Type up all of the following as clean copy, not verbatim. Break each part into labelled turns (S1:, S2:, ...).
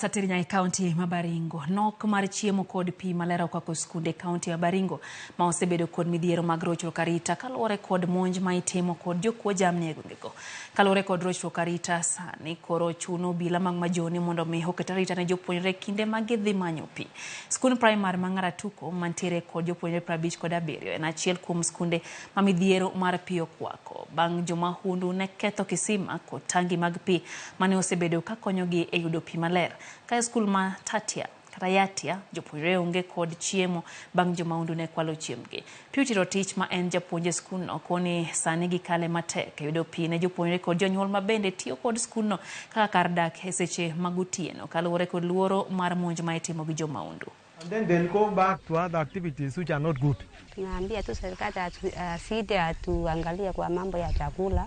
S1: Satiri e kaunti ma Baringo. Nok mar chiemo kod pi maler okwako skunde e kaunti ma Baringo ma osebedo kod midhiero mag rochruok arita kaluwore kod monj ma itimo kod jokuo jamni e gwengego. Kaluwore kod rochruok arita sani koro chuno obila mag Majoni mondo mi oket arita ne jopuonjre kinde ma gidhi manyo pi. Skund primar ma Ng'aratuko mantiere kod jopuonjre 57 en achiel kuom skunde ma midhiero mar pi okwako bang' jomahundu ne ketho kisima kod tangi mag pi mane osebedo ka konyogi e yudo pi maler. Ka e skul ma Tatia kata Yatia, jopuonjre onge kod chiemo bang' jomahundu ne kwalo chiembgi. Purity Rotich ma en japuonj e skundno koni sani gikale matek e yudo pi ne jopuonjre kod jonyuol ma bende tiyo kod skundno kaka kar dak e seche mag otieno kaluwore kod luoro mar monj ma itimo gi jomahundu.
S2: And then they'll go back to other activities which are not good.
S3: Tunaambia tu serikali asije atuangalie kwa mambo ya chakula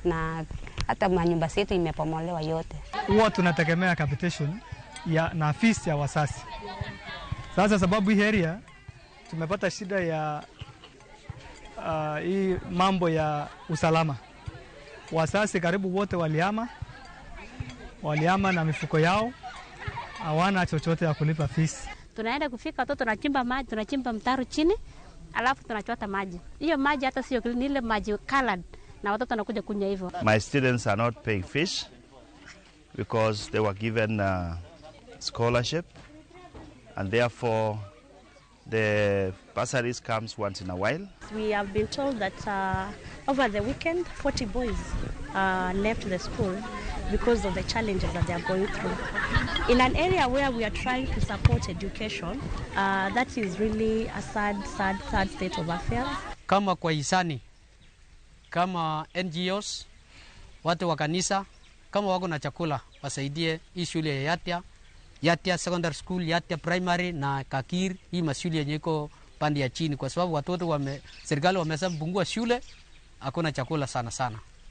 S3: na hata manyumba zetu imepomolewa yote.
S4: Huwa tunategemea capitation ya na fees ya wazazi. Sasa sababu hii area tumepata shida ya hii mambo ya usalama. Wazazi karibu wote walihama na mifuko yao, hawana chochote ya kulipa fees.
S5: Tunaenda kufika watoto tunachimba maji, tunachimba mtaro chini, alafu tunachota maji. Hiyo maji hata sio ni ile maji colored na watoto wanakuja kunywa hivyo.
S6: My students are not paying fees because they were given a scholarship, and therefore the bursaries comes once in a while.
S7: We have been told that over the weekend 40 boys left the school because of the challenges that they are going through. In an area where we are trying to support education, that is really a sad, sad, sad state of affairs.
S8: Kama kwa hisani, kama NGOs, watu wa kanisa, kama wako na chakula, wasaidie hii shule ya Yatia, Yatia Secondary School, Yatia Primary na Kakir, hii mashule yenye iko pande ya chini, kwa sababu watoto wame, serikali wamesema pungua shule, hakuna chakula sana sana.